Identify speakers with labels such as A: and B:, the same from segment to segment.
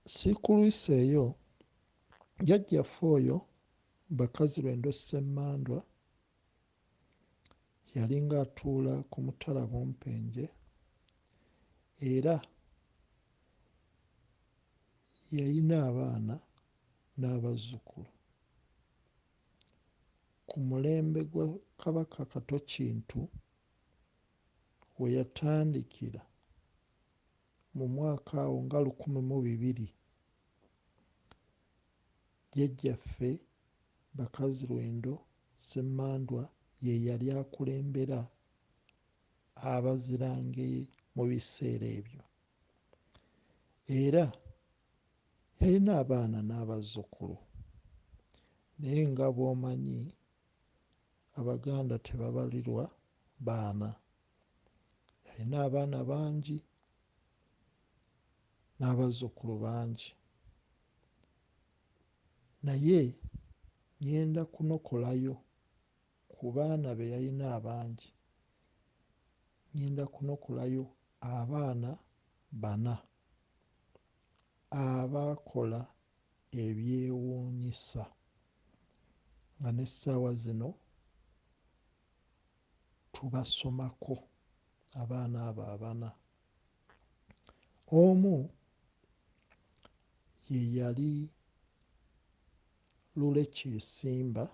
A: Siikulwiseeyo, jjajjaffe oyo Bakazirwendo Ssemmandwa yalinga atuula ku mutala Bumpenje era yayina abaana n'abazzukulu. Ku mulembe gwa Kabaka Kato Kintu we yatandikira mu mwaka awo nga 1002, jjajjaffe Bakazirwendo Ssemmandwa ye yali akulembera Abazirangeye mu biseera ebyo era yalina abaana n'abazzukulu. Naye nga bw'omanyi Abaganda tebabalirwa baana. Yalina abaana bangi n'abazzukulu bangi. Naye ŋŋenda kunokolayo ku baana be yalina abangi, ŋŋenda kunokolayo abaana bana abaakola ebyewuunyisa nga n'essaawa zino tubasomako abaana abo abana. Omu ye yali Lule Kyesimba,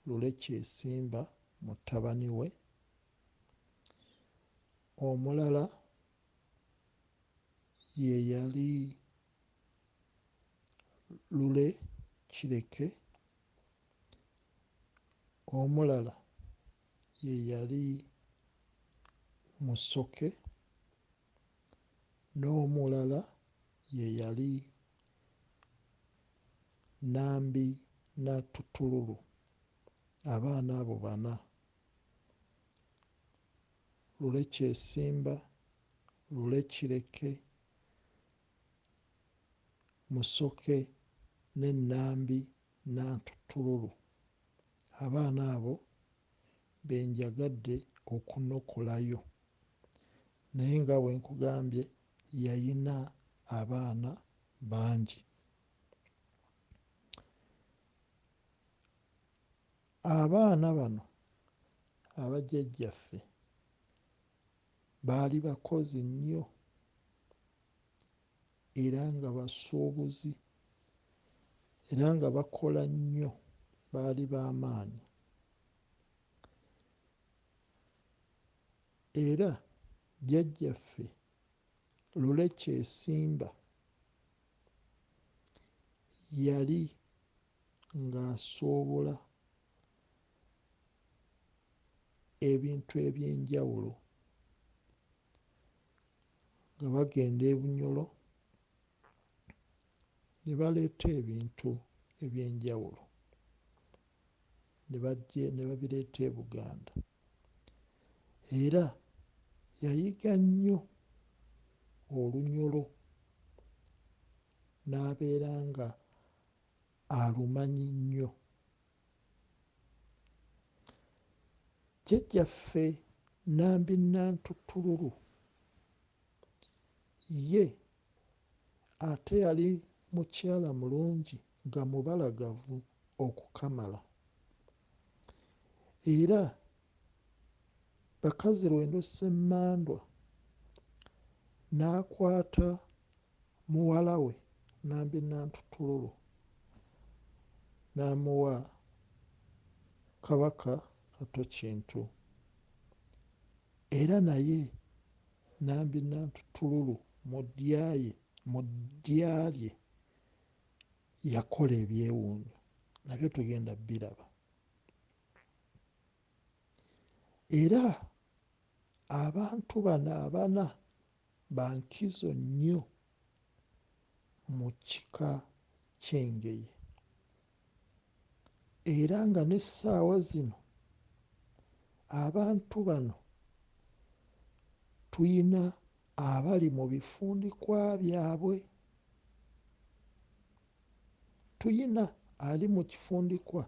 A: Lule Kyesimba mutabani we. Omulala ye yali Lule Kireke, omulala ye yali Musoke, n'omulala ye yali Nambi Nantutululu. Abaana abo bana: Lule Kyesimba, Lule Kireke, Musoke ne Nambi Nantutululu. Abaana abo be njagadde okunokolayo. Naye nga bwe nkugambye yayina abaana bangi. Abaana bano aba jjajjaffe baali bakozi nnyo era nga basuubuzi era nga bakola nnyo, baali ba maanyi. Era jjajjaffe Lule Kyesimba yali ng'asuubula ebintu eby'enjawulo nga bagenda e Bunyoro ne baleeta ebintu eby'enjawulo ne bajja ne babireeta e Buganda. Era yayiga nnyo Olunyoro n'abeera nga alumanyi nnyo. Jjajjaffe Nambi Nantutululu ye ate yali mukyala mulungi nga mubalagavu okukamala. Era Bakazirwendo Ssemmandwa n'akwata muwala we Nambi Nantutululu n'amuwa Kabaka Kato Kintu. Era naye Nambi Nantutululu mu ddya ye mu ddya lye yakola ebyewuunyo nabyo tugenda bbiraba. Era abantu bano abana ba nkizo nnyo mu kika ky'Engeye era nga n'essaawa zino abantu bano tuyina abali mu bifundikwa byabwe. Tuyina ali mu kifundikwa